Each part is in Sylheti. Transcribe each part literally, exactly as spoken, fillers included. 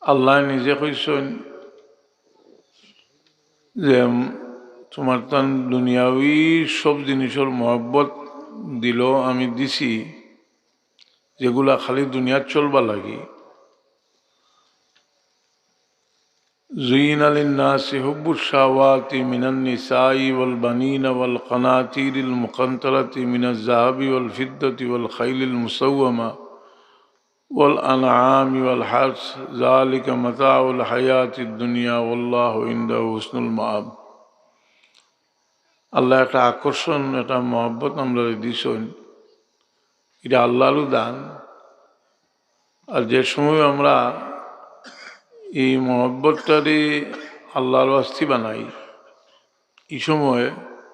আল্লায় নিজে কইছইন যে, "তুমার তান দুনিয়াবি সব জিনিসর মহব্বত দিল, আমি দিছি, যেগুলা খালি দুনিয়াত চলবার লাগি।" زين للناس حب الشهوات من النساء والبنين والقناطير المقنطرة من الذهب والفضة والخيل المسومة والأنعام والحرث ذلك متاع الحياة الدنيا والله عنده حسن المآب। আল্লায় একটা আকর্ষণ, একটা মহব্বত আমরারে দিছইন, ইটা আল্লারউ দান। আর যে সময় আমরা ই মহব্বতটারে আল্লার ওয়াস্তে বানাই, ই সময়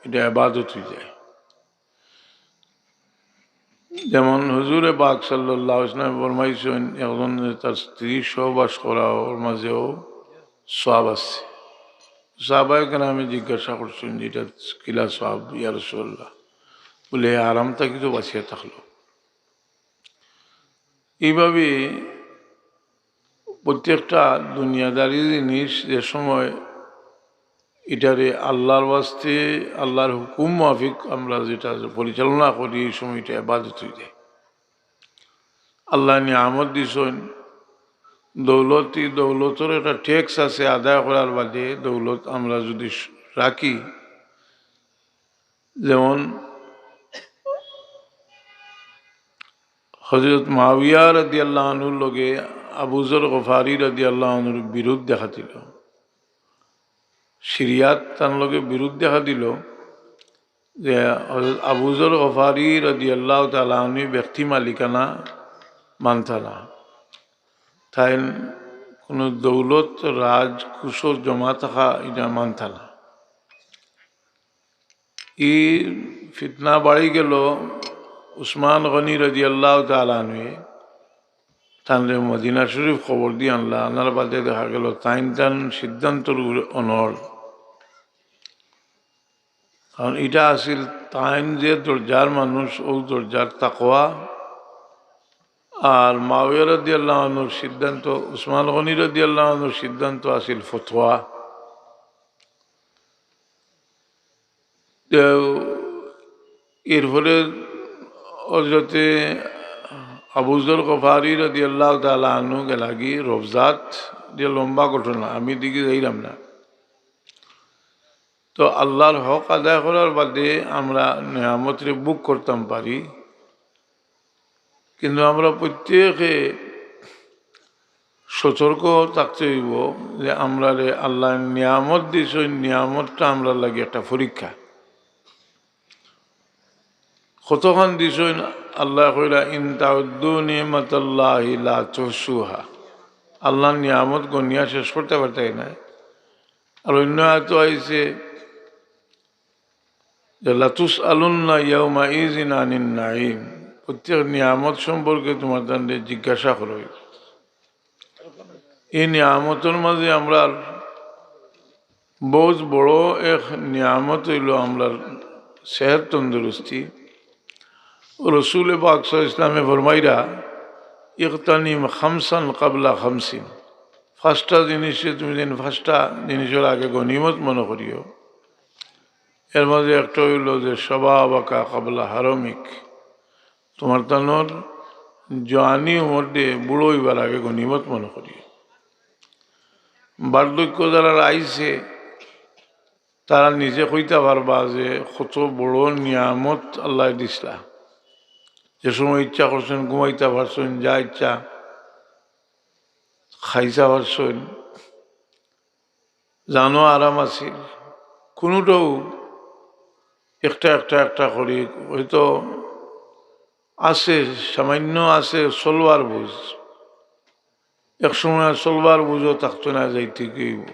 ইটা ইবাদত অইযায়। যেমন হুজুরে পাক সাল্লাল্লাহু আলাইহি ওয়াসাল্লাম ফরমাইছইন, একজনে তার স্ত্রী সহবাস করার মাঝেও সওয়াব আছে। সাহাবায়ে কেরামে জিজ্ঞাসা করছইন যে, "ইটা কিলা সওয়াব ইয়া রাসূলুল্লাহ?" বলে, "হে হারাম থাকি তো বাঁচিয়া থাকলো।" এইভাবে প্রত্যেকটা দুনিয়াদারি জিনিস যে সময় ইটারে আল্লার ওয়াস্তে, আল্লার হুকুম মাফিক আমরা যেটা পরিচালনা করি, এই সময় ইটা ইবাদত অইযায়। আল্লায় নিয়ামত দিছইন, দৌলত, ই দৌলতর একটা ট্যাক্স আছে আদায় করার বাদে, দৌলত আমরা যদি স-, রাখি, যেমন হযরত মুআবিয়া রাদিয়াল্লাহু আনহুর লগে আবু যর গফারি রাদিয়াল্লাহু আনহুর বিরোধ দেখা দিল, সিরিয়াত তান লগে বিরোধ দেখা দিল যে হযরত আবু যর গফারি রাদিয়াল্লাহু তাআলা আনহু ব্যক্তি মালিকানা মানতা না, তাইন কোনো দৌলত রাজকোষর জমা থাকা ইটা মানতা না। ই ফিতনা বাড়ি গেল। উসমান গনি রাদিয়াল্লাহু তাআলা আনহু তানরে মদিনা শরীফ খবর দি আনলা, আনার বাদে দেখা গেল তাইন তান সিদ্ধান্তর উপরে অনড়। কারণ ইটা আছিল তাইন যে দরজার মানুষ, ও দরজার তাকওয়া। আর মুআবিয়া রাদিয়াল্লাহু আনহুর সিদ্ধান্ত, উসমান গনি রাদিয়াল্লাহু আনহুর সিদ্ধান্ত আছিল ফতোয়া। তো এরপরে হযরতে আবু যর গফারি রাদিয়াল্লাহু তাআলা আনহু গেলাগি রওজাত, যে লম্বা ঘটনা, আমি দিকে যাইলাম না। তো আল্লার হক আদায় করার বাদে আমরা নিয়ামতরে ভোগ করতাম পারি, কিন্তু আমরা প্রত্যেকে সতর্ক থাকতে অইবো যে আমরারে আল্লায় নিয়ামত দিছইন, নিয়ামতটা আমরার লাগি একটা পরীক্ষা। কতখান দিছইন, আল্লায় কইলা, "ইন তাউদ্দু নি'মাতাল্লাহি লা তুহসুহা।" আল্লার নিয়ামত গনিয়া শেষ করতে পারতায় নায়। আর অন্য আয়াতো আইছে যে, "লাতুসআলুন্না ইয়াউমাইযিন আনিন নাঈম।" প্রত্যেক নিয়ামত সম্পর্কে তুমার তানরে জিজ্ঞাসা করা অইবো। এই নিয়ামতর মাঝে আমরার বহুত বড় এক নিয়ামত অইলো আমরার সেহত তন্দুরুস্তি। রসুল পাক সাল্লাল্লাহু আলাইহি ওয়াসাল্লামে ফরমাইরা, "ইগতানিম খামসান কাবলা খামসিন।" পাঁচটা জিনিসরে তুমি যেন পাঁচটা জিনিসর আগে গনিমত মনে করিও। এর মাঝে একটা অইলো যে, "শাবাবাকা কাবলা হারামিক।" তুমার তানর জোয়ানি উমররে বুড়া অইবার আগে গনিমত মনে করিও। বার্ধক্য যারার আইছে, তারা নিজে কইতা পারবা যে কত বড় নিয়ামত আল্লায় দিছলা। যে সময় ইচ্ছা করছইন ঘুমাইতা পারছইন, যা ইচ্ছা খাইতা পারছইন, জানো আরাম আছিল। কোনোটাও একটা একটা একটা করি হয়তো আছে, সামান্য আছে চলবার বুঝ। এক সময় আর চলবার বুঝও থাকতো না, যাইতে কি অইবো।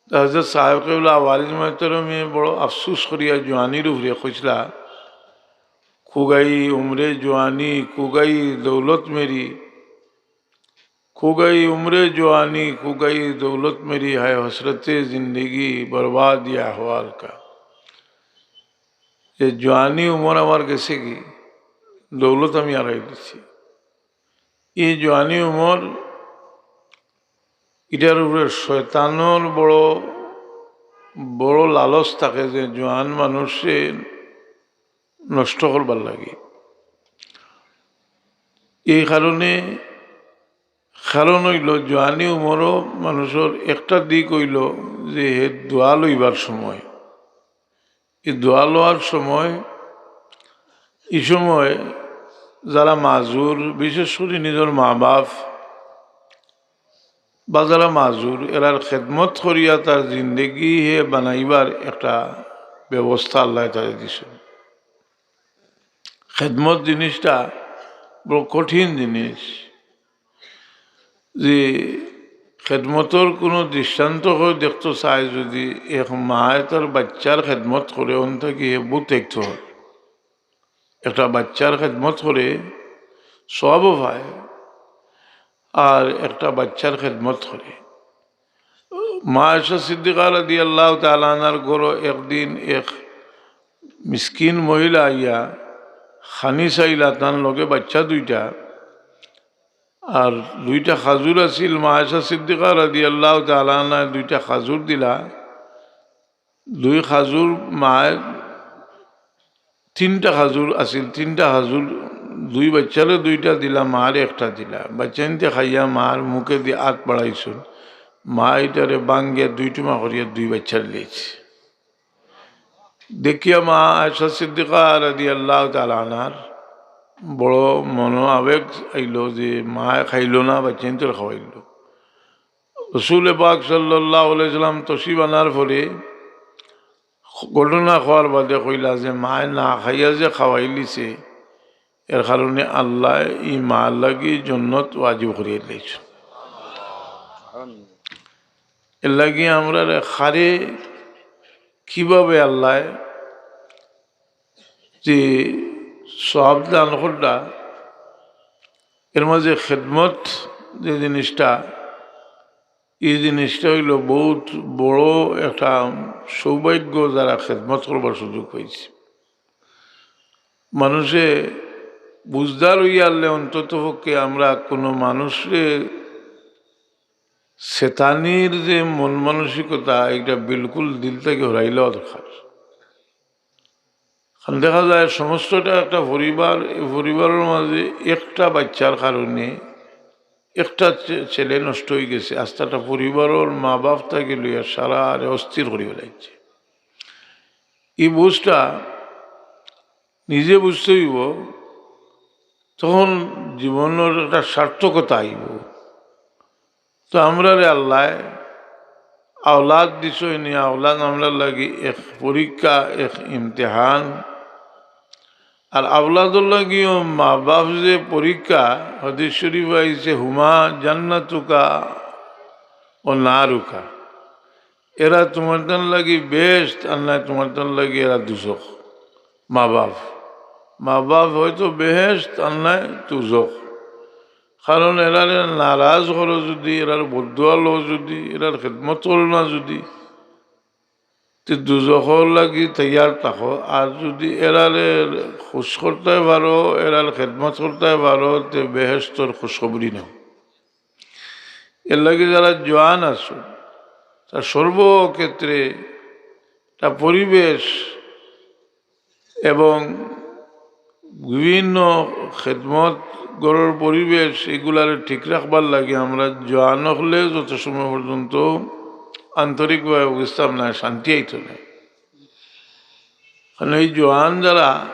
তা হযরত সাহেব কিবলা ওয়ালিদ মোহতরমে বড় আফসোস করিয়া জোয়ানির উপরে কইছলা, "খো গয়ি উমরে জোয়ানি, খো গয়ি দৌলত মেরি, খো গয়ি উমরে জোয়ানি, খো গয়ি দৌলত মেরি, হায় হসরতে জিন্দেগি, বরবাদ ইয়ে আহওয়াল কা।" যে জোয়ানি উমর আমার গেছেগি, দৌলত আমি হারাই দিছি। এই জোয়ানি উমর ইটার উপরে শয়তানর বড় বড় লালচ থাকে যে জোয়ান মানুষরে নষ্ট করবার লাগি। এই কারণে, কারণ অইলো, জোয়ানি উমরও মানুষর একটা দিক অইলো যে হে দোয়া লইবার সময়, এই দোয়া লওয়ার সময়, এই সময় যারা মাজুর, বিশেষ করি নিজর মা বাপ বা যারা মাজুর, এরার খেদমত করিয়া তার জিন্দেগি হে বানাইবার একটা ব্যবস্থা আল্লায় তারে দিছইন। খেদমত জিনিসটা বড় কঠিন জিনিস। যে খেদমতর কুনু দৃষ্টান্ত করে দেখতো চায়, যদি এক মায় তার বাচ্চার খেদমত করে, অন থাকি হে বহুত দেখতো হয়। একটা বাচ্চার খেদমত করে, সওয়াবও পায়, আর একটা বাচ্চার খেদমত করে। মা আয়েশা সিদ্দিকা রাদিয়াল্লাহু তাআলা আনহার ঘরো একদিন এক মিসকিন মহিলা আইয়া খানি চাইলা, তান লগে বাচ্চা দুইটা, আর দুইটা খাজুর আছিল। মা আয়েশা সিদ্দিকা রাদিয়াল্লাহু তাআলা আনহা দুইটা খাজুর দিলা। দুই খাজুর মায়, তিনটা খাজুর আছিল, তিনটা খাজুর দুই বাচ্চারে দুইটা দিলা, মার একটা দিলা। বাচ্চাইন্তে খাইয়া মার মুখে দি আত বাড়াইছইন, মা ইটারে বাঙ্গিয়া দুই টুমা করিয়া দুই বাচ্চারে লইছে। দেখিয়া মা আয়েশা সিদ্দিকা রাদিয়াল্লাহু তাআলা আনহার বড় মনো আবেগ আইলো যে মায় খাইলো না, বাচ্চাইন্তরে খাওয়াইলো। রসুল পাক সাল্লাল্লাহু আলাইহি সাল্লাম তশরিফ আনার পরে ঘটনা কওয়ার বাদে কইলা যে মায় না খাইয়া যে খাওয়াইলিছে, এর কারণে আল্লায় ই মার লাগি জন্নত ওয়াজিব করিয়া দিলাইছইন। এর লাগি আমরারে কারে কিভাবে আল্লায় যে সওয়াব দান করলা, এর মাঝে খেদমত যে জিনিসটা, এই জিনিসটা অইলো বহুত বড় একটা সৌভাগ্য, যারা খেদমত করবার সুযোগ পাইছে। মানুষে বুঝদার অইয়া আনলে অন্তত পক্ষে আমরা কুনু মানুষরে শয়তানির যে মন মানসিকতা, এটা বিলকুল দিল থাকি হরাইলা দরকার। কারণ দেখা যায় সমস্তটা একটা পরিবার, এই পরিবারর মাঝে একটা বাচ্চার কারণে একটা ছে-, ছেলে নষ্ট অইগেছে, আস্তা একটা পরিবারর মা বাপ থাকি লইয়া সারারে অস্থির করি ফালাইছে। এই বুঝটা নিজে বুঝতে অইবো, তখন জীবনর একটা সার্থকতা আইবো। তো আমরারে আল্লায় আওলাদ দিছইন, আওলাদ আমরার লাগি এক পরীক্ষা, এক ইমতিহান। আর আওলাদর লাগিও মা বাপ যে পরীক্ষা, হাদিস শরীফ আইছে, "হুমা জান্নাতুকা ও নারুকা।" এরা তুমার তান লাগি বেহেশত, আর নায় তুমার তান লাগি এরা দুজখ। মা বাপ, মা বাপ হয়তো বেহেশত, আর নায় দুজখ। কারণ এরারে নারাজ করো যদি, এরার বদদোয়া লও যদি, এরার খেদমত করো না যদি, তে দুজখর লাগি তৈয়ার থাকো। আর যদি এরারে খুশ করতায় পারো, এরার খেদমত করতায় পারো, তে বেহেশতর খুশখবরি নেও। এর লাগি যারা জোয়ান আছো, তার সর্বক্ষেত্রে তার পরিবেশ এবং বিভিন্ন খেদমত ঘরর পরিবেশ, এগুলারে ঠিক রাখবার লাগি আমরা জোয়ান অকলে যত সময় পর্যন্ত আন্তরিকভাবে বুঝতাম না, শান্তি আইতো না। কারণ এই জোয়ান যারা,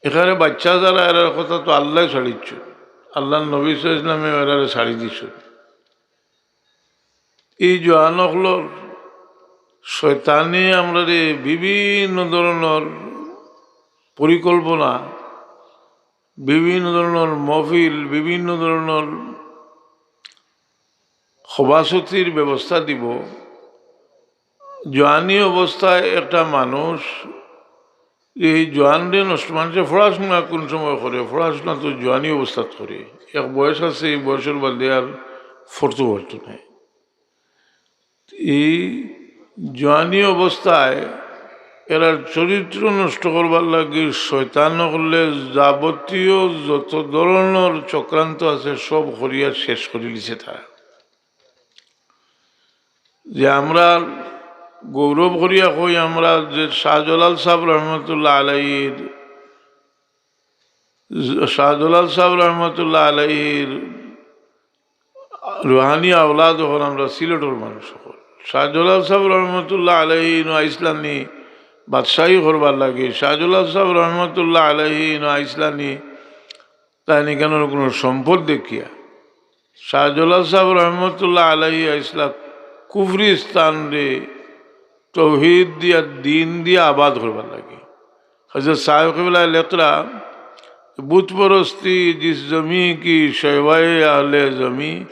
এখানে বাচ্চা যারা, এরার কথা তো আল্লায় ছাড়িছইন, আল্লার নবী সাল্লাল্লাহু আলাইহি ওয়াসাল্লামে এরারে ছাড়ি দিছইন। এই জোয়ান অকলর শয়তানে আমরারে বিভিন্ন ধরনর পরিকল্পনা, বিভিন্ন ধরনর মহফিল, বিভিন্ন ধরনর সভাসুতির ব্যবস্থা দিবো। জোয়ানি অবস্থায় একটা মানুষ, এই জোয়ানরে নষ্ট, মানুষে পড়াশোনা কোন সময় করে? পড়াশোনা তো জোয়ানি অবস্থাত করে। এক বয়স আছে, এই বয়সর বাদে আর পড়তো পারতো নায়। এই জোয়ানি অবস্থায় এরার চরিত্র নষ্ট করবার লাগি শয়তান অকলে যাবতীয় যত ধরনর চক্রান্ত আছে সব করিয়া শেষ করিলিছে তারা। যে আমরা গৌরব করিয়া কই আমরা যে শাহজালাল সাহেব রহমতুল্লাহ আলাইহির, শাহজালাল সাহেব রহমতুল্লাহ আলাইহির রুহানি আওলাদ অকল আমরা সিলেটর মানুষ অকল। শাহজালাল সাহেব রহমতুল্লাহ আলাইহি ইনো আইসলানি বাদশাহী করবার লাগি, শাহজালাল সাহেব রহমতুল্লাহ আলাইহি ইনো আইসলানি তাইন ইখানোর কুনু সম্পদ দেখিয়া। শাহজালাল সাহেব রহমতুল্লাহ আলাইহি আইসলা কুফরিস্তানরে তৌহিদ দিয়া, দিন দিয়া আবাদ করবার লাগি। হযরত সাহেব কিবলায় লেখরা, "বুতপরস্তি জিস জমি কি শোভায়ে আহলে জমি,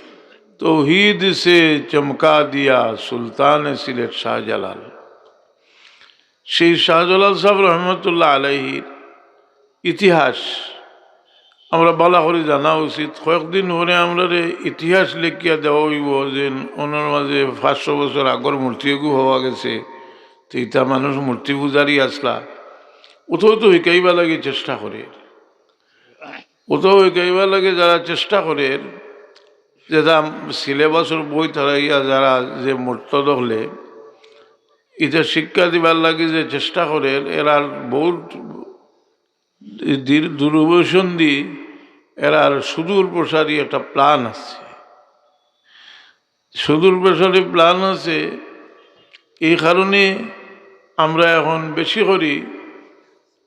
তৌহিদ সে চমকা দিয়া সুলতান সিলেট শাহজালাল।" সেই শাহজালাল সাহেব রহমতুল্লাহ আলাইহির ইতিহাস আমরা ভালা করি জানা উচিত। কয়েকদিন পরে আমরারে ইতিহাস লেখিয়া দেওয়া অইবো যে অনর মাঝে পাঁচশো বছর আগর মূর্তি এগু পাওয়া গেছে, তো ইতা মানুষ মূর্তি পূজারি আছলা। অতাও তো হিকাইবার লাগি চেষ্টা করের, অতাও হিকাইবার লাগি যারা চেষ্টা করের, যেতা সিলেবাসর বই তারাইয়া যারা যে মর্তদ অকলে ইতা শিক্ষা দিবার লাগি যে চেষ্টা করের, এরার বহুত দূর-, দূরভিসন্ধি, এরার সুদূর প্রসারী একটা plan আছে। সুদূর প্রসারী plan আছে। এই কারণে আমরা এখন বেশি করি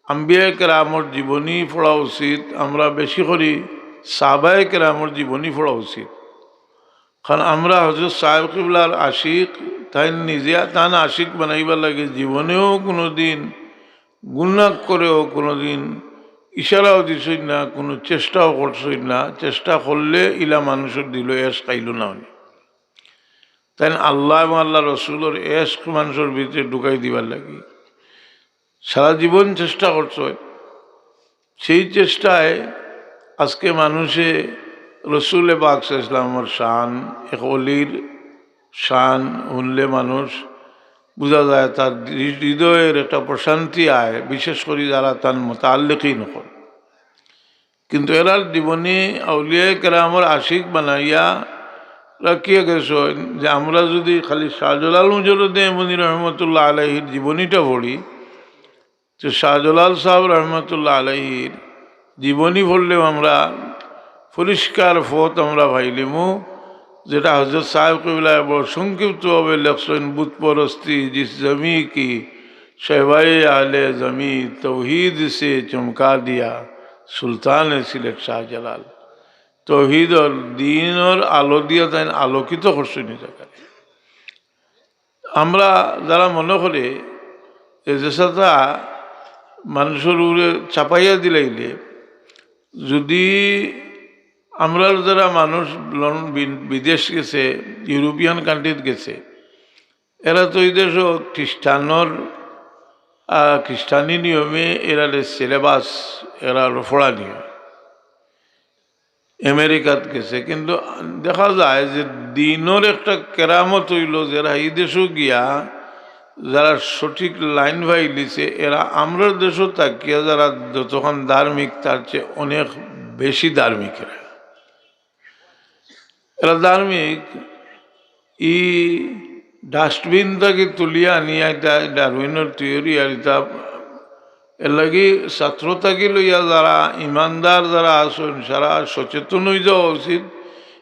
আম্বিয়ায়ে কেরামর জীবনী পড়া উচিত, আমরা বেশি করি সাহাবায়ে কেরামর জীবনী পড়া উচিত। কারণ আমরা হযরত সাহেব কিবলার আশিক, তাইন নিজে তান আশিক বানাইবার লাগি জীবনেও কুনুদিন গুনাহ করেও কুনুদিন ইশারাও দিছইন না, কুনু চেষ্টাও করছইন না। চেষ্টা করলে ইলা মানুষর দিলো এশক আইলো না অনে। তাইন আল্লাহ এবং আল্লাহর রসুলর এশক মানুষর ভিতরে ঢুকাই দিবার লাগি সারা জীবন চেষ্টা করছইন। সেই চেষ্টায় আজকে মানুষে রসুলে পাক সাল্লাল্লাহু আলাইহি ওয়াসাল্লামর শান, এক অলির শান হুনলে মানুষ বুঝা যায়, তার হৃ-, হৃদয়ের একটা প্রশান্তি আয়, বিশেষ করি যারা তান মুতাআল্লিকিন অকল। কিন্তু এরার জীবনী আউলিয়ায়ে কেরামর আশিক বানাইয়া রাখিয়া গেছইন যে আমরা যদি খালি শাহজালাল মুজররদে ইয়ামনি রহমতুল্লাহ আলাইহির জীবনীটা পড়ি, তো শাহজালাল সাহেব রহমতুল্লাহ আলাইহির জীবনী পড়লেও আমরা পরিষ্কার পথ আমরা পাইলিমু, যেটা হযরত সাহেব কিবলায় বড় সংক্ষিপ্তভাবে লেখছইন, "বুতপরস্তি জিস জমি কি, শোভায়ে আহলে জমি, তৌহিদ সে চমকা দিয়া সুলতান সিলেট শাহজালাল।" তৌহিদর, দ্বীনর আলো দিয়া তাইন আলোকিত করছইন ই জাগারে। আমরা যারা মনে করি যে যেসাতা মানুষর উপরে চাপাইয়া দিলাইলে, যদি আমরার যারা মানুষ লন-, বি-, বিদেশ গেছে, European countryত গেছে, এরা তো ই দেশো খ্রিস্টানর, আহ, খ্রিস্টানি নিয়মে এরারে syllabus, এরার পড়া নিয়ম। আমেরিকাত গেছে, কিন্তু দেখা যায় যে দ্বীনর একটা কেরামত অইলো, যারা ই দেশো গিয়া যারা সঠিক line পাইলিছে, এরা আমরার দেশো থাকিয়া যারা যতখান ধার্মিক, তার চেয়ে অনেক বেশি ধার্মিক এরা। এরা ধার্মিক, ই dustbin থাকি তুলিয়া আনিয়া, ইটা ডারউইনর theory, আর ইটা এর লাগি ছাত্র থাকি লইয়া যারা ইমানদার যারা আছইন, সারা সচেতন অই যাওয়া উচিত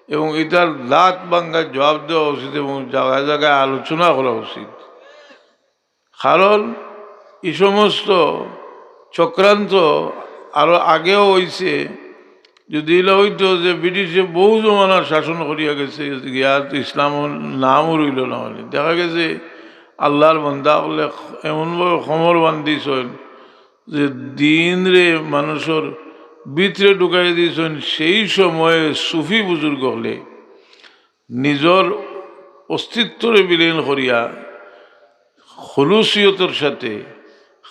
এবং ইটার দাঁত ভাঙ্গা জবাব দেওয়া উচিত এবং জাগায় জাগায় আলোচনা করা উচিত। কারণ ই সমস্ত চক্রান্ত আরো আগেও অইছে। যদি ইলা অইতো যে ব্রিটিশে বহু জমানার শাসন করিয়া গেছে, গিয়া তো ইসলামর নামও রইলো না, মানে দেখা গেছে আল্লাহর বান্দা অকলে এমনভাবে কোমর বান্ধিছইন যে দ্বীনরে মানুষর ভিতরে ঢুকাই দিছইন। সেই সময়ে সুফি বুজুর্গ অকলে নিজর অস্তিত্বরে বিলীন করিয়া খুলুসিয়তর সাথে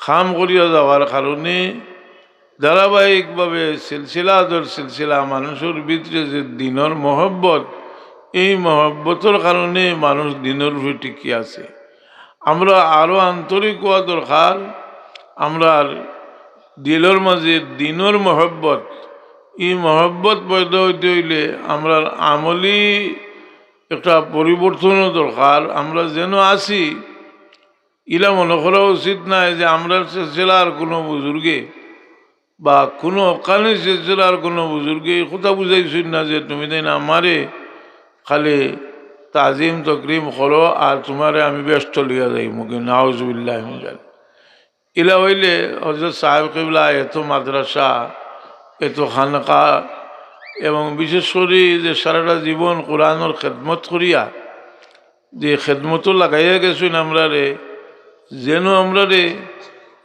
কাম করিয়া যাওয়ার কারণে ধারাবাহিকভাবে সিলসিলা দর সিলসিলা মানুষর ভিতরে যে দ্বীনর মহব্বত, এই মহব্বতর কারণে মানুষ দ্বীনর উপরে টিকি আছে। আমরা আরো আন্তরিক অওয়া দরকার। আমরার দিলর মাঝে দ্বীনর মহব্বত, ই মহব্বত পয়দা অইতে অইলে আমরার আমলি একটা পরিবর্তনও দরকার। আমরা যেন আছি, ইলা মনে করা উচিত নায় যে আমরার সিলসিলার কোনো বুজুর্গে বা কোনো হক্কানি সিলসিলার কোনো বুজুর্গে এই কথা বুঝাইছইন না যে তুমি তাইন আমারে খালি তাজিম তকরিম করো আর তুমারে আমি বেহেস্তো লইয়া যাইমুগি, নাউজুবিল্লাহি মিন জালিক। ইলা অইলে হজরত সাহেব কিবলা এত মাদ্রাসা, এত খানকা এবং বিশেষ করি যে সারাটা জীবন কোরআনর খেদমত করিয়া যে খেদমতো লাগাইয়া গেছইন আমরারে, যেন আমরারে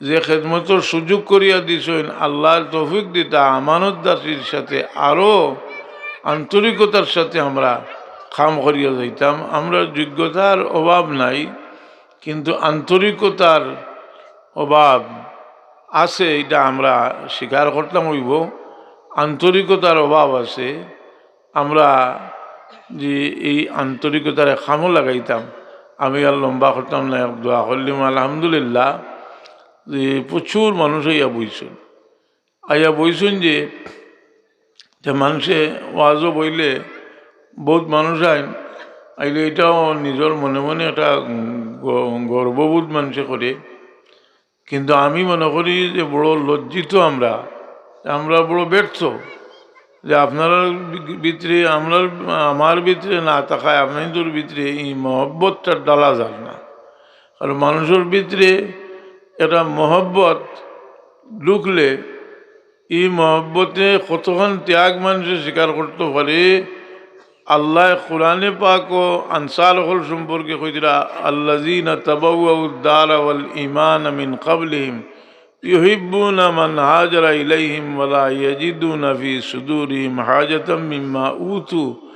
যে খেদমতর সুযোগ করিয়া দিছইন, আল্লায় তৌফিক দিতা আমানতদারির সাথে আরও আন্তরিকতার সাথে আমরা কাম করিয়া যাইতাম। আমরার যোগ্যতার অভাব নাই, কিন্তু আন্তরিকতার অভাব আছে, ইটা আমরা স্বীকার করতাম অইবো। আন্তরিকতার অভাব আছে। আমরা যে এই আন্তরিকতারে কামো লাগাইতাম, আমি আর লম্বা করতাম না, এক দোয়া করলিমু। আলহামদুলিল্লাহ, যে প্রচুর মানুষ আইয়া বইছইন, আইয়া বইছইন যে, যে মানষে ওয়াজো বইলে বউত মানুষ আইন, আইলে ইটাও নিজর মনে মনে একটা গ-, গর্ববোধ মানষে করে। কিন্তু আমি মনে করি যে বড় লজ্জিত আমরা, আমরা বড় ব্যর্থ যে আপনারার ভিতরে, আমরার, আমার ভিতরে না থাকায় আপনাইনতর ভিতরে এই মহব্বতটা ডালা যার না। কারণ মানুষর ভিতরে একটা মহব্বত ঢুকলে এই মহব্বতে কতখান ত্যাগ মানষে স্বীকার করতো পারে। আল্লায় কোরআনে পাকো আনসার অকল সম্পর্কে কইরা, "আল্লাযীনা তাবাওয়াউদ দারা ওয়াল ঈমানা মিন ক্বাবলিহিম ইউহিব্বুনা মান হাজারা ইলাইহিম ওয়া লা ইয়াজিদুনা ফি সুদুরিহিম হাজাতাম মিম্মা উতু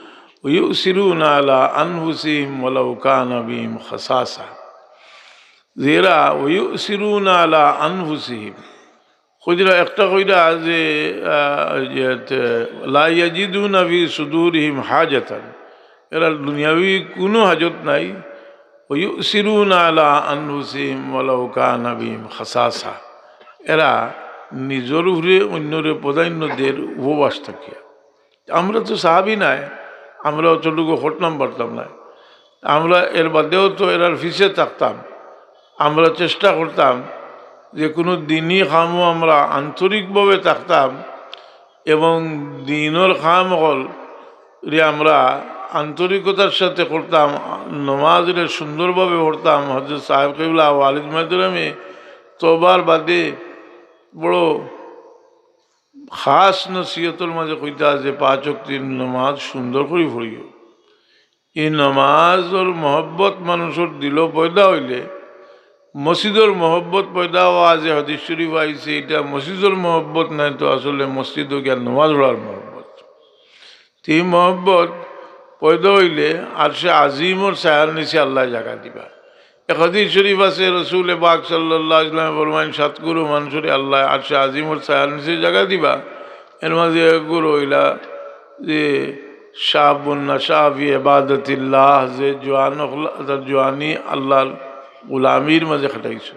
ওয়া ইউসিরুনা আলা আনফুসিহিম ওয়ালাউ কানা বিহিম খাসাসা।" যেরা ওয়া ইউসিরুনা আলা আনফুসিহিম, কইরা একটা কইরা যে, আহ, যে, তে, "লা ইয়াজিদুনা ফি সুদুরিহিম হাজাতান", এরা দুনিয়াবি কোনো হাজত নাই। "ওয়া ইউসিরুনা আলা আনফুসিহিম ওয়ালাউ কানা বিহিম খাসাসা", এরা নিজর উপরে অন্যরে প্রাধান্য দের উপবাস থাকিয়া। আমরা তো সাহাবি নায়, আমরা অতটুকু করতাম পারতাম নায়। আমরা এর বাদেও তো এরার পিছে থাকতাম। আমরা চেষ্টা করতাম যে কোনো দিনই কামো আমরা আন্তরিকভাবে থাকতাম এবং দিনর কাম অকলরে আমরা আন্তরিকতার সাথে করতাম, নমাজরে সুন্দরভাবে পড়তাম। হজরত সাহেব কিবলা ওয়ালিদ মাহদুরামে তওবার বাদে বড় খাস নসিহতর মাঝে কইতা যে পাঁচ ওয়াক্তর নমাজ সুন্দর করি পড়িও। এই নমাজর মহব্বত মানুষর দিলো পয়দা অইলে, মসজিদর মহব্বত পয়দা অওয়া যে হাদিস শরীফ আইছে, ইটা মসজিদর মহব্বত নায় তো আসলে মসজিদো গিয়া নমাজ পড়ার মহব্বত। তে এই মহব্বত পয়দা অইলে আরশে আজিমর ছায়ার নিচে আল্লায় জাগা দিবা। এক হাদিস শরীফ আছে, রসুলে পাক সাল্লাল্লাহু আলাইহি ওয়াসাল্লামে ফরমাইন, সাত গুরু মানষরে আল্লায় আরশে আজিমর ছায়ার নিচে জাগা দিবা। এর মাঝে এক গুরু অইলা যে শাবুন নাশা ফি ইবাদাতিল্লাহ, যে জোয়ান অকল-, তার জোয়ানি আল্লাহর গোলামির মাঝে খাটাইছে।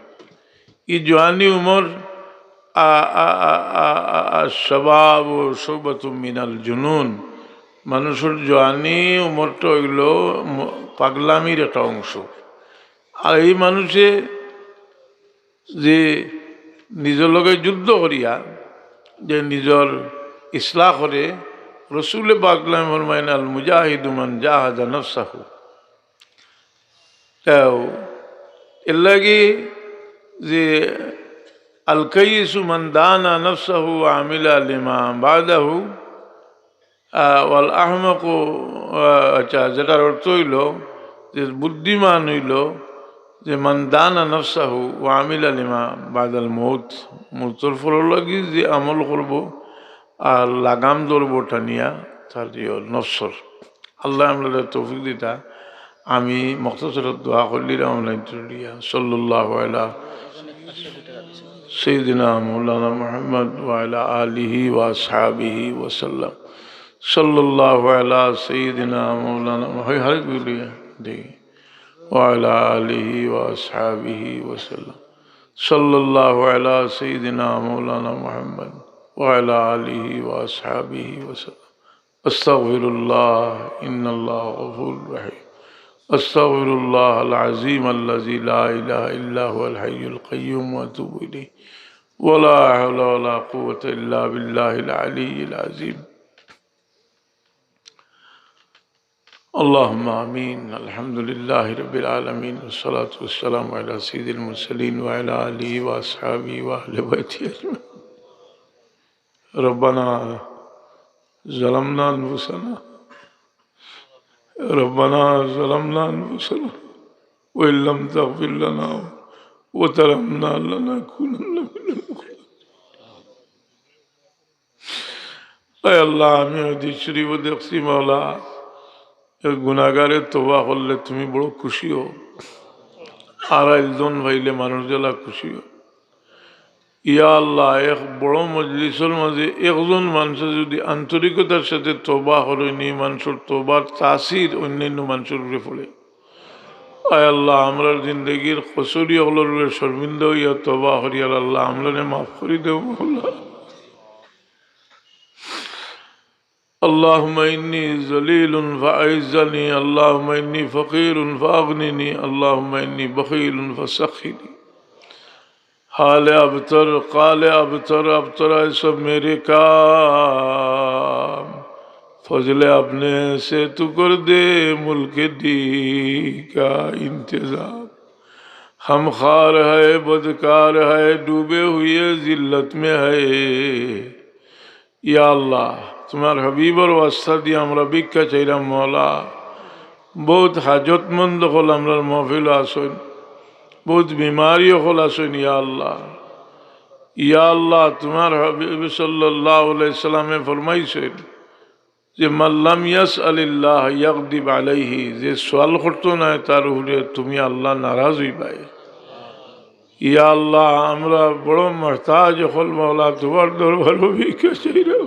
ই জোয়ানি উমর, আ, আ, আ, আ, আ, আ, শাবাব ও শুবাতুম মিনাল জুনুন। মানুষর জোয়ানি উমরটা অইলো ম-, পাগলামির একটা অংশ। আর এই মানুষে যে নিজর লগে যুদ্ধ করিয়া, যে নিজর ইসলাহ করে, রসুলে পাক ফরমাইন, "আল মুজাহিদু মান জাহাদা নাফসাহু।" তাও এর লাগি যে, "আল কাইয়িসু মান দানা নাফসাহু ওয়া আমিলা লিমা বাদাহু।" আহ, ওয়াল আহমাকু, আহ, আচ্ছা, যেটার অর্থ অইলো যে বুদ্ধিমান অইলো যে মান দানা নাফসাহু ওয়া আমিলা লিমা বাদাল মউত, মউতর পরর লাগি যে আমল করবো আর লাগাম ধরবো টানিয়া তার ইয়ে নফসর। আল্লায় আমরারে তৌফিক দিতা। আমি মুখতাসর দোয়া করলিলাম, আল্লাহ তুলিয়া। সাল্লাল্লাহু আলা সাইয়্যিদিনা মাওলানা মুহাম্মদ ওয়া আলা আলিহি ওয়া আসহাবিহি ওয়া সাল্লাম। সাল্লাল্লাহু আলা সাইয়্যিদিনা মাওলানা, হয়, হয়, বলিয়া, দেখি। ওয়া আলা আলিহি ওয়া আসহাবিহি ওয়া সাল্লাম। সাল্লাল্লাহু আলা সাইয়্যিদিনা মাওলানা মুহাম্মদ ওয়া আলা আলিহি ওয়া আসহাবিহি ওয়া সাল্লাম। أستغفر الله، إن الله غفور رحيم. أستغفر الله العظيم الذي لا إله إلا هو الحي القيوم وأتوب إليه. ولا حول ولا قوة إلا بالله العلي العظيم. اللهم آمين. الحمد لله رب العالمين، والصلاة والسلام على سيد المرسلين وعلى آله وأصحابه وأهل بيته أجمعين. ربنا ظلمنا أنفسنا، ربنا ظلمنا أنفسنا وإن لم تغفر لنا وترحمنا لنكونن من الخاسرين. আয় আল্লাহ, আমি হাদিস শরীফো দেখছি মাওলা, এক গুনাহগারে তওবা করলে তুমি বড় খুশি হও, আর আইজজন পাইলে মানুষ যেলা খুশি হও। ইয়া আল্লাহ, এক বড় মজলিসর মাঝে একজন মানুষে যদি আন্তরিকতার সাথে তওবা করইন, ই মানুষর তওবার তাসির অন্যান্য মানুষর উপরে পড়ে। আয় আল্লাহ, আমরার জিন্দেগির কসুরি অকলর উপরে শর্মিন্দা হইয়া তওবা করিয়ার আল্লাহ, আমরারে মাফ করি দেও মাওলা। اللهم إني ذليل فأعزني، اللهم إني فقير فأغنني، اللهم إني بخيل فسخني۔ حال ابتر، قال ابتر، ابتر ایسا میرے کام، فضل اپنے سے تو کر دے ملک دی کا انتظام۔ ہم خوار ہے، بدکار ہے، ڈوبے ہوئے ذلت میں ہے۔ ইয়া আল্লাহ, তুমার হাবিবর ওয়াস্তা দিয়া আমরা ভিক্ষা চাইরাম মাওলা। বউত হাজতমন্দ অকল আমরার মাহফিলো আছইন, বউত বিমারি অকল আছইন, ইয়া আল্লাহ। ইয়া আল্লাহ, তুমার হাবিব সাল্লাল্লাহু আলাইহি সাল্লামে ফরমাইছইন যে, من لم يسأل الله يغضب عليه, যে সওয়াল করতো নায় তার উপরে তুমি আল্লাহ নারাজ অইবায়। ইয়া আল্লাহ, আমরা বড় মুহতাজ অকল মাওলা, তুমার দরবারো ভিক্ষা চাইরাম।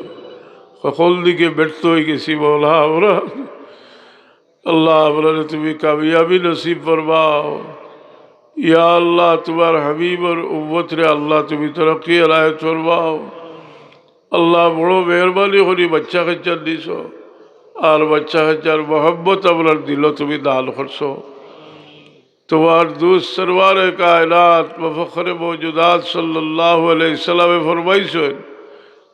হকল দিকে ব্যর্থ অইগেছি মাওলা আমরা। আল্লাহ, আমরারে তুমি কামিয়াবি নসিব ফরমাও। ইয়া আল্লাহ, তুমার হাবিবর উম্মতরে আল্লাহ তুমি তরক্কি এনায়েত ফরমাও। আল্লাহ, বড় মেহেরবানি করি বাচ্চা কাচ্চা দিছো, আর বাচ্চা কাচ্চার মহব্বত আমরার দিলো তুমি দান করছো। তুমার দুস্ত সরওয়ারে কায়নাত মুফাখখরে মওজুদাত সাল্লাল্লাহু আলাইহি সাল্লামে ফরমাইছইন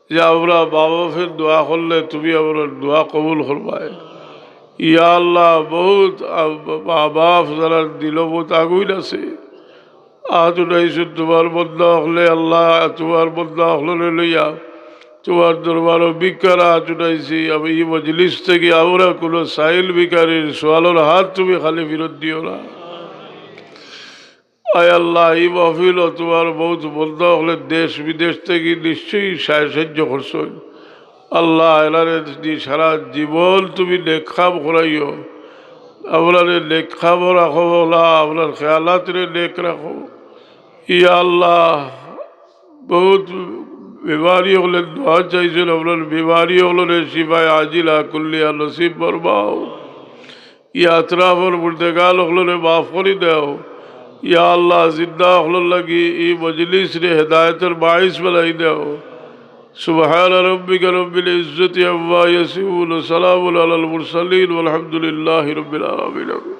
যে, আমরা মা বাফর দোয়া করলে তুমি আমরার দোয়া কবুল করবায়। ইয়া আল্লাহ, বউত আ-, মা বাফ যারার দিলো বউত আগুইন আছে, আত উঠাইছইন তুমার বন্দা অকলে, আল্লাহ, তুমার বন্দা অকলরে লইয়া তুমার দরবারো ভিক্ষার আত উঠাইছি। আমি ই মজলিস থাকি আমরা কুনু সাইল ভিখারির সওয়ালর হাত তুমি খালি ফিরত দিও না। আয় আল্লাহ, ই মাহফিলো তুমার বউত বন্দা অকলে দেশ বিদেশ থাকি নিশ্চয়ই সাহায্য করছইন। আল্লাহ, এরারে দি সারা জীবন তুমি নেক কাম করাইও। আমরারে নেক কামো রাখো মাওলা, আমরার খেয়ালাতরে নেক রাখো। ইয়া আল্লাহ, বউত বেমারি অকলে দোয়া চাইছইন, আমরার বেমারি অকলরে শিফায়ে আজিলা কুল্লিয়া নসিব ফরমাও। ই আতরাফর মুর্দেগান অকলরে মাফ করি দেও। ইয়া আল্লাহ, জিন্দা অকলর লাগি ই মজলিসরে হেদায়েতর বাইস বানাই দেও। سبحان ربك رب العزة عما يصفون، وسلام على المرسلين، والحمد لله رب العالمين۔